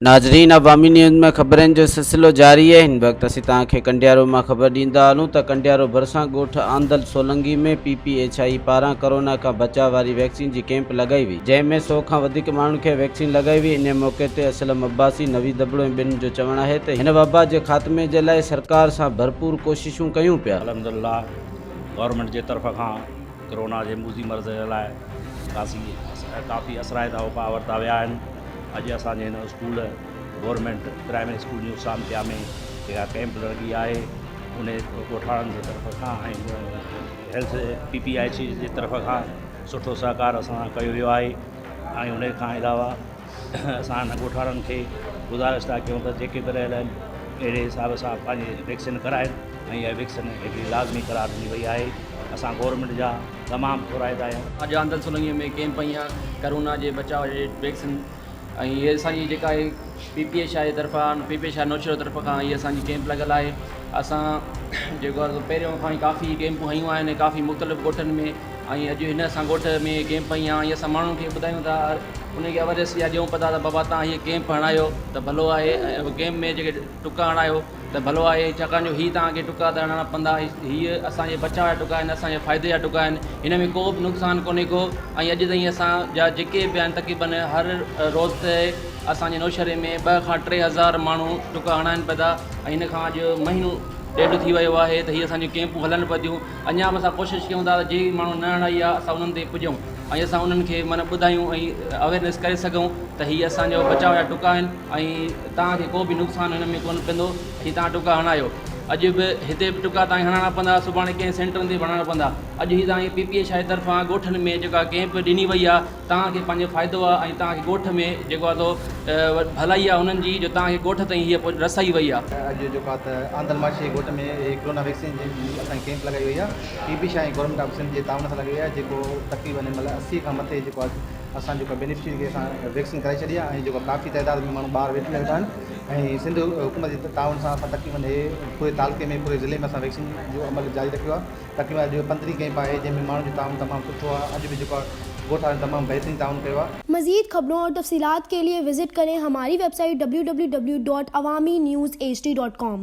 ناظرين عوامي نيوز ۾ خبرن جو سلسلو جاري آهي هن وقت اسين توهان کي ڪنڊيارو مان خبر ڏيندا هلون ته ڪنڊيارو ڀرسان ڳوٺ آندل Solangi ۾ P P H I پاران ڪورونا کان بچاء واري ويڪسين جي ڪئمپ لڳائي وئي جنهن ۾ سو کان وڌيڪ ماڻهن کي ويڪسين لڳائي وئي انهي موقعي تي اسلم عباسي نويد ابڙو ۽ ٻين جو چوڻ آهي ته هن وبا جي خاتمي جي لاء سرڪار سان ڀرپور ڪوششون ڪيون پيا. الحمدلله گورنمينٽ جي طرف کان ڪرونا جي موذي مرض جي لاء ڪافي اثرائتا اپاء ورتا ويا آهن. اڄ اسان جي هن school government primary school new Samtiya ۾ جيڪا ڪئمپ لڳي آهي ان ڳوٺاڻن جي طرف کان ۽ هيلٿ پي پي I سي جي طرف کان سٺو سهڪار اسان سان ڪيو ويو آهي ۽ ان کان علاوه اسان هن ڳوٺاڻن کي گذارش ٿا ڪيون ته جيڪي به رهيل آهن اهڙي حساب سان پنهنجي ويڪسين ڪرائن ۽ اها ويڪسين هڪڙي لازمي قرار ڏني وئي آهي اسان گورنمينٽ جا تمام ٿورائتا آهيون. اڄ آندل سولنگي ۾ ڪئمپ هنئي آ ڪرونا جي بچاء جي ويڪسين ۽ هي اسان جي جيڪا هي پي پي ايڇ I جي طرفان P P H I Naushahro طرف کان هي اسان جي ڪئمپ لڳل آهي اسان جيڪو آهي پهريون کان ئي ڪافي ڪئمپون هنيون آهن ڪافي مختلف ڳوٺن ۾ ۽ اڄ هن اسان ڳوٺ ۾ ڪئمپ هنئي آ ۽ اسان ماڻهن کي ٻڌايون ٿا ان کي اويرنيس اها ڏيون پيا ٿا ته بابا تان هي ڪئمپ هڻايو ته ڀلو آهي ۽ ڪئمپ ۾ جيڪي ٽڪا هڻايو ته ڀلو آهي، ڇاڪاڻ جو هي توهان کي ٽڪا ته هڻڻا پوندا، هي اسان جي بچاء جا ٽڪا آهن، اسان جي فائدي جا ٽڪا آهن، هن ۾ ڪو به نقصان ڪونهي ڪو ۽ اڄ تائين اسان جا جيڪي به آهن تقريبن هر روز تي اسان جي نوشهري ۾ ٻه کان 3000 ماڻهو ٽڪا هڻائن پيا ٿا ۽ هن کان اڄ مهينو ڏيڍ ٿي ويو آهي ته هي اسان جون ڪئمپون هلن پيون ٿيون، اڃا به اسان ڪوشش ڪيون ٿا ته جي ماڻهو نه هڻائي آهي اسان انهن تائين پڄون ۽ اسان انهن کي معنيٰ ٻڌايون ۽ اويرنيس ڪري سگهون ته هي اسان جو بچاء جا ٽڪا آهن. ۽ توهان کي ڪو به نقصان هن ۾ ڪونه پوندو هي توهان ٽڪا هڻايو اڄ به هتي به ٽڪا توهان کي هڻائڻا پوندا سڀاڻي ڪنهن سينٽرن تي به هڻائڻا پوندا اڄ هي توهان کي پي پي ايڇ I طرفان ڳوٺن ۾ جيڪا ڪئمپ ڏني وئي آهي توهان کي پنهنجو فائدو آهي ۽ توهان کي ڳوٺ ۾ جيڪو آهي سو ڀلائي آهي انهن جي جو توهان کي ڳوٺ تائين هيء رسائي وئي آهي. اڄ جيڪو آهي ته آندل ماڇي جي ڳوٺ ۾ هي ڪرونا ويڪسين جي اسان جي ڪئمپ لڳائي وئي آهي P P H I ۽ government of Sindh جي تعاون سان لڳائي وئي آهي جيڪو تقريبن هن مهل 80 کان مٿي جيڪو آهي اسان جيڪو بينيفشري کي اسان ويڪسين ڪرائي ڇڏي آهي ۽ جيڪو ڪافي تعداد ۾ ماڻهو ٻاهر ويٺل ويٺا آهن ۽ سنڌ حڪومت جي تعاون سان اسان تقريبن هي پوري تعلقي ۾ پوري ضلعي ۾ اسان ويڪسين جو عمل جاري رکيو آهي تقريبن اڄ 15 ڪئمپ آهي جنهن ۾ ماڻهن جو تعاون تمام سٺو آهي اڄ به جيڪو آهي ڳوٺ وارن تمام بهترين تعاون ڪيو آهي. مزيد خبرون اور تفصيلات کے لئے وزٽ ڪرين ھماري web site www.awamiNewsHD.com.